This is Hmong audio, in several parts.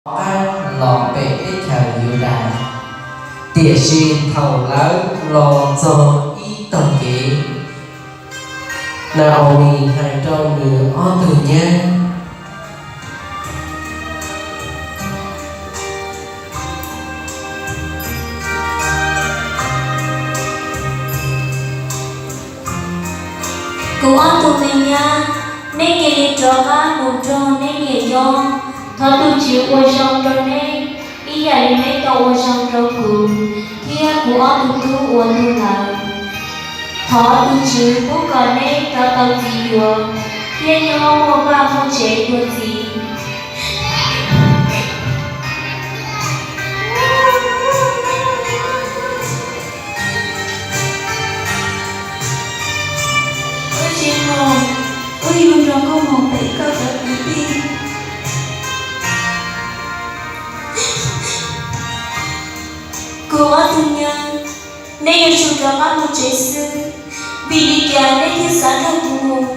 qab los pem teb chaws Yudas. Tiam sis thaum lawv los txog ib tog kev, Na-aumis hais rau nws ob tug nyab, Kuv ob tug me nyab, neb cia li rov qab mus nrog neb niam nyob. Thov tus Tswv ua zoo rau neb ib yam li neb tau ua zoo rau kuv thiab kuv ob tug tub uas tuag lawm. Thov tus Tswv pub kom neb rov tau txiv yuav thiab nyob muaj vaj muaj tsev dua txiv. Wb tsis mus, wb yuav nrog koj mus pem koj cov kwv tij. Kuv ob tug nyab, neb yuav tsum rov qab mus tsev xwb, vim li cas neb thiaj xav nrog kuv mus?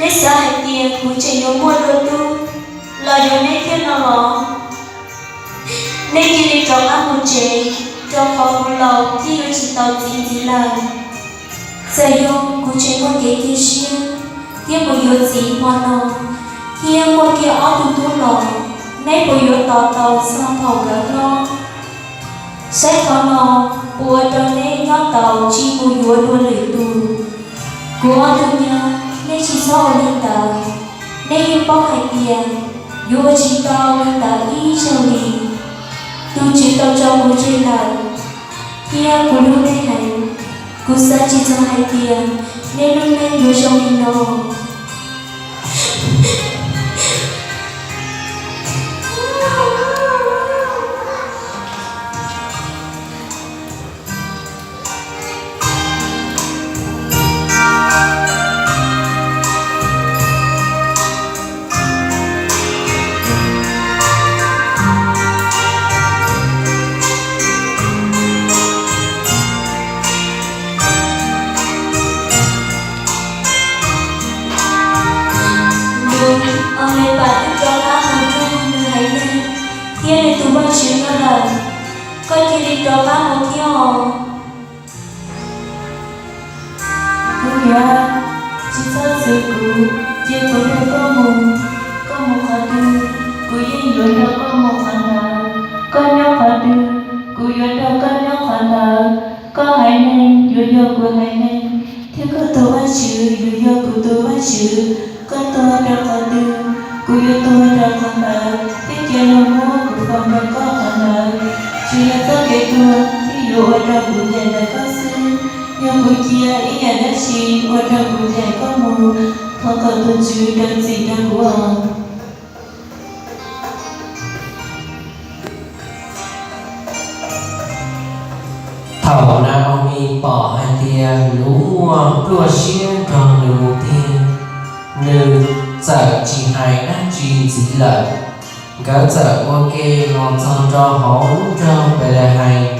Neb xav hais tias kuv tseem yuav muaj dua tub los yuav neb thiab no los? Neb cia li rov qab mus tsev, rau qhov kuv laus thiab yuav tsis tau txiv ntxiv lawm. Txawm yog kuv tseem muaj kev cia siab thiab mus yuav txiv hmo no, thiab muaj kiag ob tug tub los, neb puas yuav tos tau txog thaum nkawd hlob? Saib qhov no puas ua rau neb nyob tau tsis mus yuav dua lwm tus? Kuv ob tug nyab, neb tsis txhob ua li ntawd. Neb yeej paub hais tias yuav ua tsis tau li ntawd ib zaug li. Tus Tswv tau tso kuv tseg lawm, thiab kuv lub neej heev. Kuv xav tsis txog hais tias neb lub neej yuav zoo li no. Nws, Amepas twb rov qab mus nrog nws haiv neeg thiab nws tus Vajtswv nyob lawm. Koj cia li rov qab mus thiab os. Kuv niam, tsis txhob txwv kuv, cia kuv nrog koj mus. Koj mus qhov twg, kuv yeej yuav nrog koj mus qhov ntawd. Koj nyob qhov twg, kuv yuav nrog koj nyob qhov ntawd. Koj haiv neeg yuav yog kuv haiv neeg, thiab koj tus Vajtswv yuav yog kuv tus Vajtswv. Koj tuag rau qhov twg, kuv yuav tuag rau qhov ntawd, thiab cia luag muab kuv faus nrog koj qhov ntawd. Tsuas yog txoj kev tuag thiaj yuav ua rau kuv ncaim ntawm koj xwb. Yog kuv cia ib yam dab tsi ua rau kuv ncaim koj mus, thov kom tus Tswv rau txim rau kuv os. Thaum Na-aumis pom hais tias nws muaj pluaj siab nrog nws mus tiag, nws txawm tsis hais dab tsi ntxiv lawm. Nkawd txawm ua ke los txog rau hauv lub nroog Npelehees.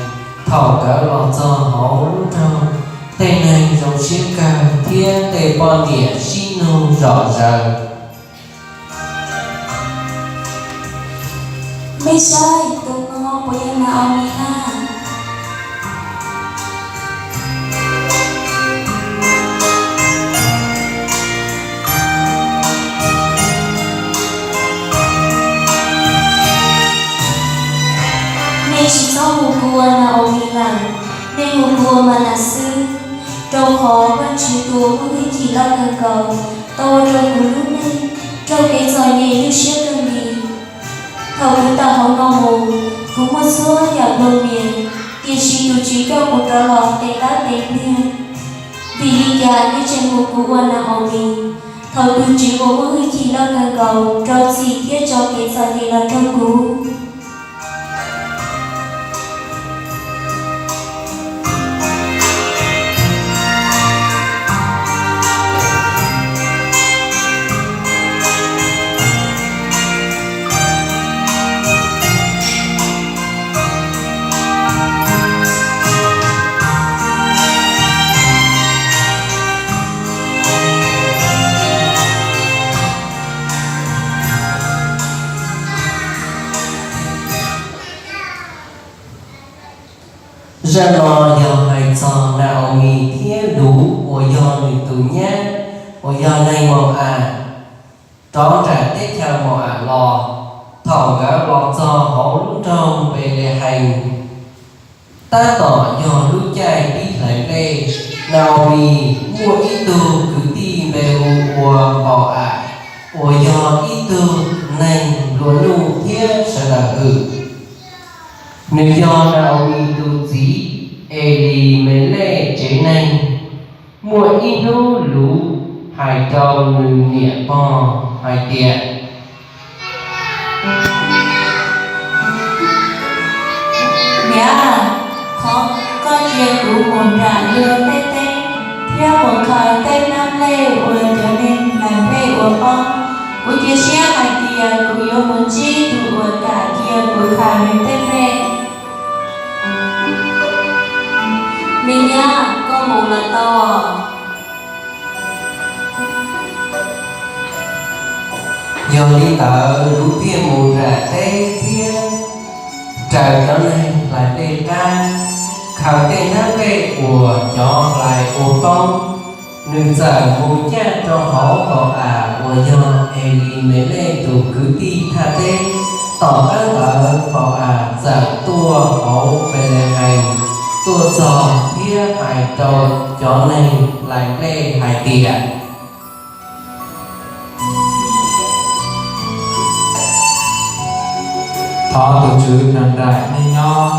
Thaum nkawd los txog hauv lub nroog, tej neeg zoo siab kawg thiab tej poj niam sib nug zom zaws. Mej saib, tus no puas yog Na-aumis na? Nej tsis txhob hu kuv ua Na-aumis lawm, nej hu kuv ua Mas Nas xwb, rau qhov Vajtswv tus uas muaj hwj chim loj kawg nkaus tau ua rau kuv lub neej raug kev txom nyem lwj siab kawg li. Thaum kuv tawm hauv no mus, kuv muaj txhua yam pluag mias, tiam sis tus Tswv coj kuv rov los tes dab tes niag. Vim li cas nej tseem hu kuv ua Na-aumis, thaum tus Tswv uas muaj hwj chim loj kawg nkaus rau txim thiab tso kev txom nyem los rau kuv? Zaj no yog hais txog Na-au-mis thiab Luv uas yog nws tus nyab uas yog neeg Mau-am rov nram teb chaws Mau-am los. Thaum nkawd los txog hauv lub nroog Npelehees, tab tom yog lub caij pib hlais nplej. Na-au-mis muaj ib tug kwv tij npe hu ua Npau-am uas yog ib tug neeg nplua nuj thiab sawv daws hwm. Nws yog Na-au-mis tus txiv Elimelej tsev neeg. Muaj ib hnub Luv hais rau nws niam pog hais tias, Niam, thov koj cia kuv mus nram luag tej teb thiab mus khaws tej hnab nplej uas cov neeg hlais nplej ua poob. Kuv cia siab hais tias kuv yuav mus ntsib tus uas kam cia kuv khaws nws tej nplej. Me nyab, koj mus los tau. Yog li ntawd Luv thiaj mus nram teb thiab raws cov neeg hlais nplej qab, khaws tej hnab nplej uas cov hlais ua poob. Nws txawm mus caj rau hauv Npau-am uas yog Elimelej tus kwv tij thaj teb. Tom qab ntawd Npau-am txawm tuaj hauv Npelehees tuaj txog thiab hais rau cov neeg hlais nplej hais tias, Thov tus Tswv nrog nraim nej nyob.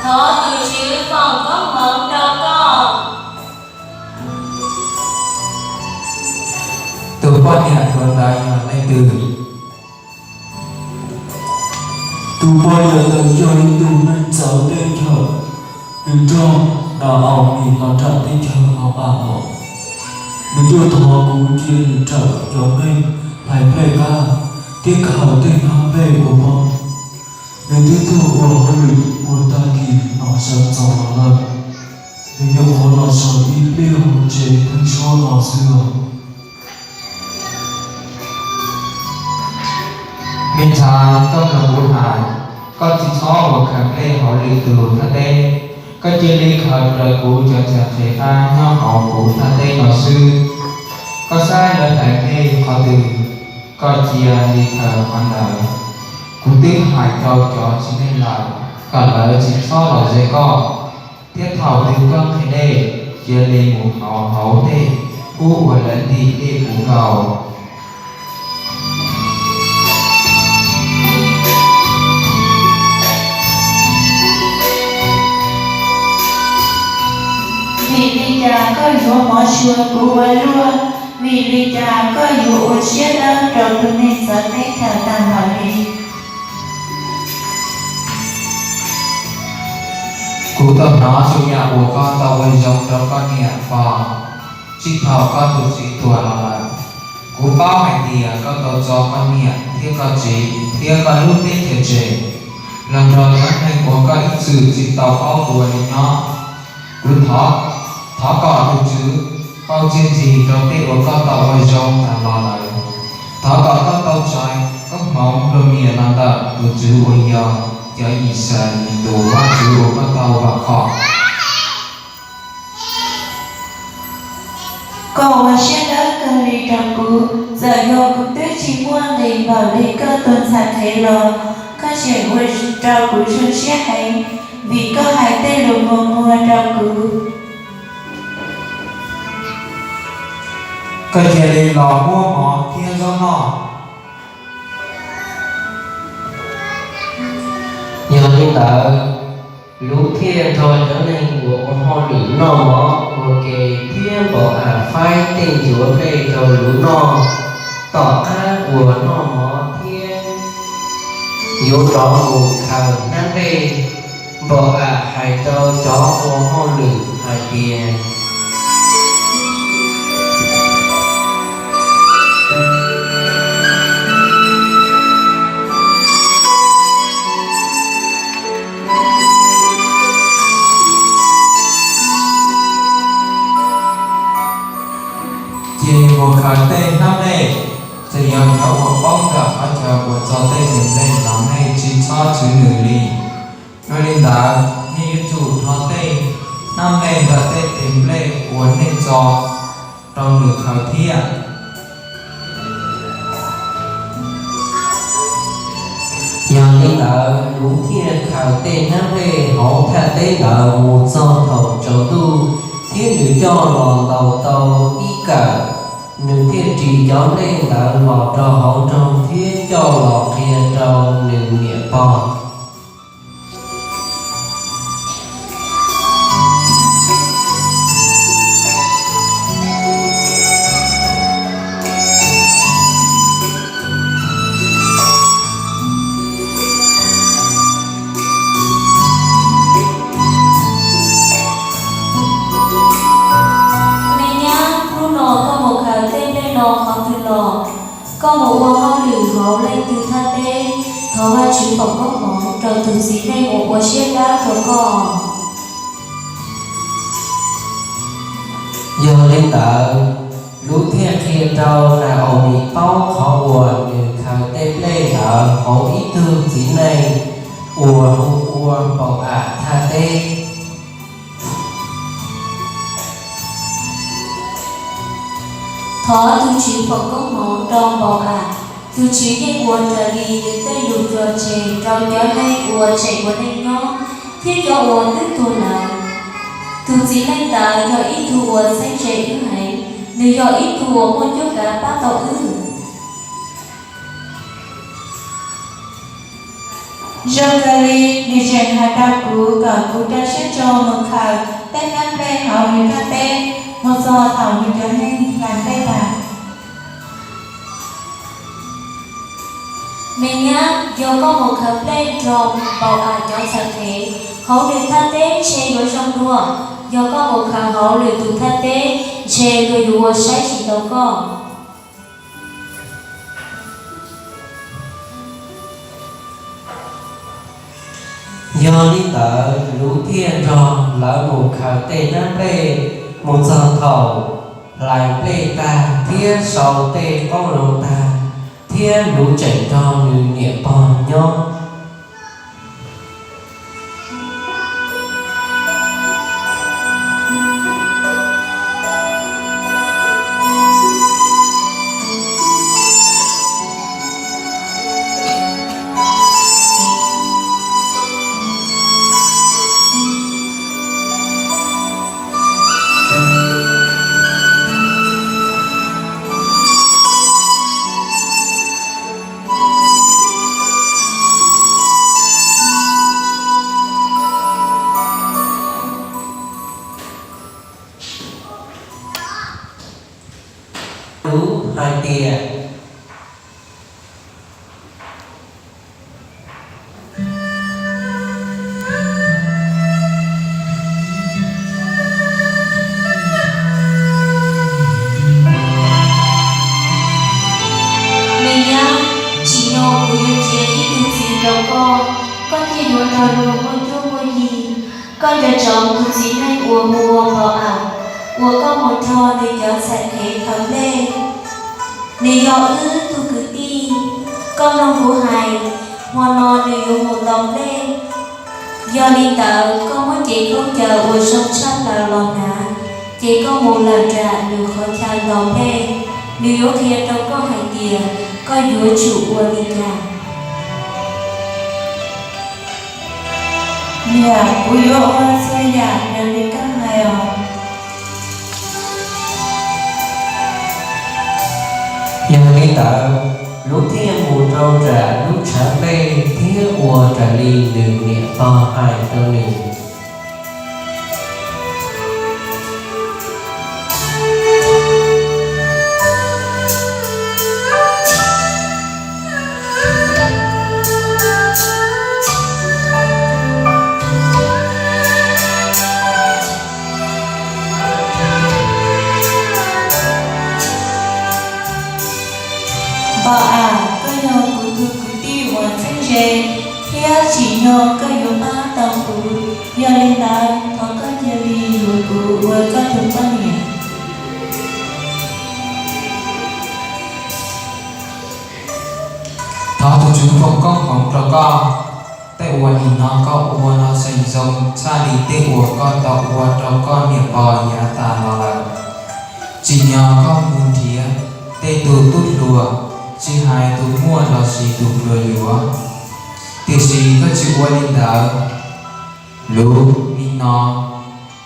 Thov tus Tswv foom koob hmoov rau koj. Tus poj niam hluas ntawd yog leej twg? Tus poj niam ntawd yog ib tug neeg txawv teb chaws, nws nrog Na-au-mis los nram teb chaws Mau-am los. Nws tuaj thov kuv cia nws raws cov neeg hlais nplej qab thiab khaws tej hnab nplej ua poob. Nws twb tuaj ua hauj lwm ua tag kis no sawv ntxov los lawm. Nws nyuam qhuav los so ib pliag hauv tsev thawj suab no xwb os. Me ntxhais, koj mloog kuv hais, koj tsis txhob ua khaws nplej hauv lwm tus thaj teb. Koj cia li khaws raws kuv cov ntxhais qhev qab nyob hauv kuv thaj teb no xwb. Koj saib lawv hlais nplej qhov twg, koj cia li khaws qhov ntawd. Kuv twb hais rau cov txiv neej lawm kom lawv tsis txhob los ze koj, thiab thaum twg koj nqhis dej, cia li mus hauv hauv tej hub uas lawv ntim dej puv nkaus. Vim li cas koj yuav hmov tshua kuv ua luaj? Vim li cas koj yuav ua siab dawb rau tus neeg txawv teb chaws tag npaum li? Kuv tau hnov txhua yam uas koj tau ua zoo rau koj niam pog txij thaum koj tus txiv tuag los lawm. Kuv paub hais tias koj tau tso koj niam thiab koj txiv thiab koj lub teb chaws tseg los nrog cov neeg uas koj ib txwm tsis tau paub dua li nyob. Kuv thov, thov kom tus Tswv pauj txiaj ntsig rau tej uas koj tau ua zoo tas los lawm. Thov kom koj tau txais koob hmoov luag niam los ntawm tus Tswv uas yog cov Yixalayees tus Vajtswv uas koj tau vam khom. Koj ua siab dawb kawg li rau kuv, txawm yog kuv twb tsis muaj nqis npaum li koj tus ntxhais qhev los, koj tseem ua rau kuv zoo siab heev, vim koj hais tej lus muag muag rau kuv. Koj cia li los muab mov thiab zaub noj. Yog li ntawd, Luv thiaj nrog cov neeg uas ua hauj lwm noj mov ua ke, thiab Npau-am faib tej ncuav nplej rau Luv noj. Tom qab uas noj mov thiab yuav rov mus khaws hnab nplej, Npau-am hais rau cov ua hauj lwm hais tias, ces mus khaws tej hnab nplej. Nws yog cov uas paub ntawm qhov chaw uas txo tej tes nplej los nej tsis txhob txwv nws li. Yog li ntawd, nej yuav tsum rho tej hnab nplej ntawm tej tes nplej uas nej txo rau nws khaws thiab. Yog li ntawd, Luv thiaj khaws tej hnab nplej hauv thaj teb ntawd mus txog thaum tsaus ntuj, thiab nws coj los ntaus tau ib kawm, nws thiaj ris cov nplej ntawd los rau hauv nroog thiab coj los qhia rau nws niam pog. Me nyab, hnub no koj mus khaws tej nplej no qhov twg los? Koj mus ua hauj lwm hauv leej twg thaj teb, thov Vajtswv foom koob hmoov rau tus txiv neej uas ua siab dawb rau koj. Yog li ntawd, Luv thiaj qhia rau Nas-au-mis paub qhov uas nws khaws tej nplej ntawd hauv ib tug txiv neej uas hu ua Npau-am thaj teb. Thov tus Tswv foom koob hmoov rau Npau-am, tus Tswv yeej ua raws li nws tej lus cog tseg rau cov neeg uas tseem ua neej nyob thiab cov uas twb tuag lawm. Tus txiv neej ntawd yog ib tug uas txheeb ze wb heev, nws yog ib tug uas muaj cuab kav pab tau wb. Zoo kawg li, nws tseem hais rau kuv kom kuv rau siab ntso mus khaws tej hnab nplej hauv nws thaj teb mus txog thaum nws cov neeg hlais nplej tag. Me nyab, yog koj mus khaws nplej nrog Npau-am cov txhais tes hauv nws thaj teb ntshe yuav zoo dua. Yog koj mus khaws hauv lwm tus thaj teb, ntshe luag yuav ua saib tsis taus koj. Yog li ntawd, Luv thiaj nrog lawv mus khaws tej hnab nplej mus txog thaum hlais nplej tag thiab sau tej qoob loo tag, thiab Luv tseem nrog nws niam pog nyob. Luv hais tias, me nyab, tsim nyog kuv yuav cia ib tug txiv rau koj, koj thiaj yuav nrog luag muaj cuab muaj yig. Koj nco ntsoov tus txiv neej uas hu ua Npau-am uas koj mus nrog nws cov txhais tes khaws nplej. Nws yog wb tug kwv tij. Koj mloog kuv hais, hmo no nws yuav mus ntaus nplej. Yog li ntawd, koj muab cev khaub ncaws uas zoo tshaj plaws los hnav, ces koj mus lawm nram nws qhov chaw ntaus nplej. Nws yuav qhia rau koj hais tias koj yuav tsum ua li cas. Niam, kuv yuav ua txhua yam raws li koj hais os. Yog li ntawd, Luv thiaj mus rau nram lub tshav nplej thiab ua raws li nws niam pog hais rau nws. Npau-am, koj yog kuv tus kwv tij uas txheeb ze, thiab tsim nyog koj yuav pab tau kuv. Yog li ntawd, thov koj cia li yuav kuv ua koj tus poj niam. Thov tus Tswv foom koob hmoov rau koj, tej uas nim no koj ua no tseem zoo tshaj li tej uas koj tau ua rau koj niam pog yav tas los lawm. Tsim nyog koj mus nrhiav tej tus tub hluas, tsis hais tus muaj los sis tus hluas yuav, tiam sis koj tsis ua li ntawd. Lub nim no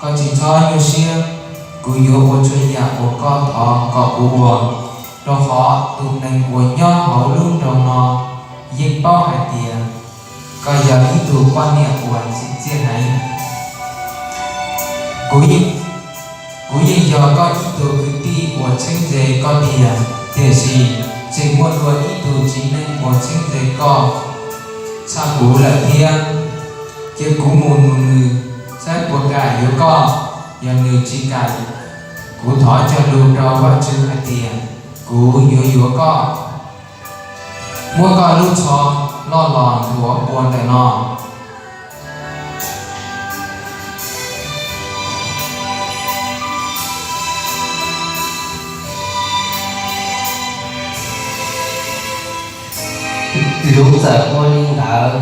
koj tsis txhob nyuaj siab, kuv yuav ua txhua yam uas koj thov kom kuv ua, rau qhov tus neeg uas nyob hauv lub nroog no yeej paub hais tias koj yog ib tug poj niam uas ntxim txiaj heev. Kuv yeej, kuv yeej yog koj ib tug kwv tij uas txheeb ze koj tiag, tiam sis tseem muaj dua ib tug txiv neej uas txheeb ze koj tshaj kuv lawm thiab. Cia kuv mus nug nws saib puas kam yuav koj. Yog nws tsis kam, kuv thov cog lus rau Vajtswv hais tias kuv yuav yuav koj. Muab koj lub tsho loj los nthuav pua ntawm no. Luv txawm ua li ntawd,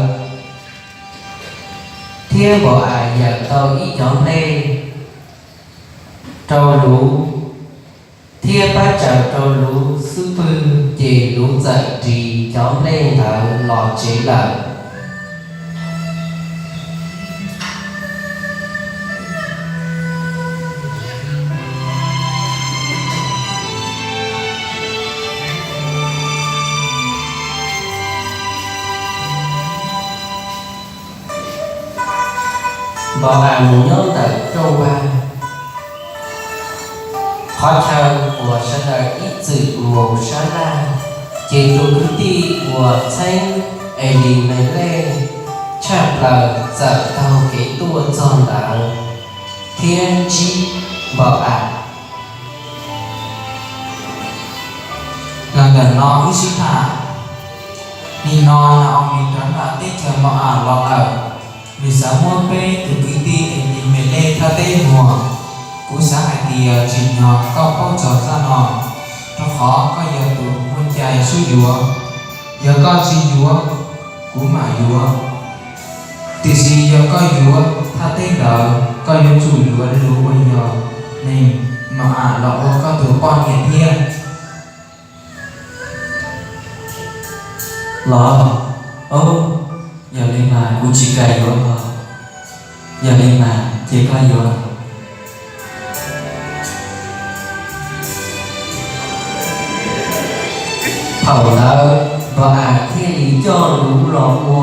thiab Npau-am yawm tau ib cov nplej rau Luv, thiab pab tsaws rau Luv xub pwg, ces Luv txawm ris cov nplej ntawd los tsev lawm. Npau-am mus nyob ntawm rooj vag, qhov chaw uas sawv daws ib txwm mus sab laj, ces tus kwv tij uas txheeb Elimelej tshaj plaws txawm taug kev tuaj txog ntawd thiab ntsib Npau-am. Los ntawm no wb sib tham. Nim no Na-aumis rov nram teb chaws Mau-am los lawm, nws xav muab peb tus kwv tij Elimelej thaj teb muag. Kuv xav hais tias tsim nyog koj paub txog zaj no, rau qhov koj yog tus muaj cai sib yuav. Yog koj tsis yuav, kuv mam yuav. Tiam sis yog koj yuav thaj teb ntawd, koj yuav tsum yuav Luv uas yog neeg Mau-am los ua koj tus poj niam thiab. Los, yog li mas kuv tsis kam yuav os. Yog li mas ces koj yuav. Thaum ntawd Npau-am thiaj li coj Luv los ua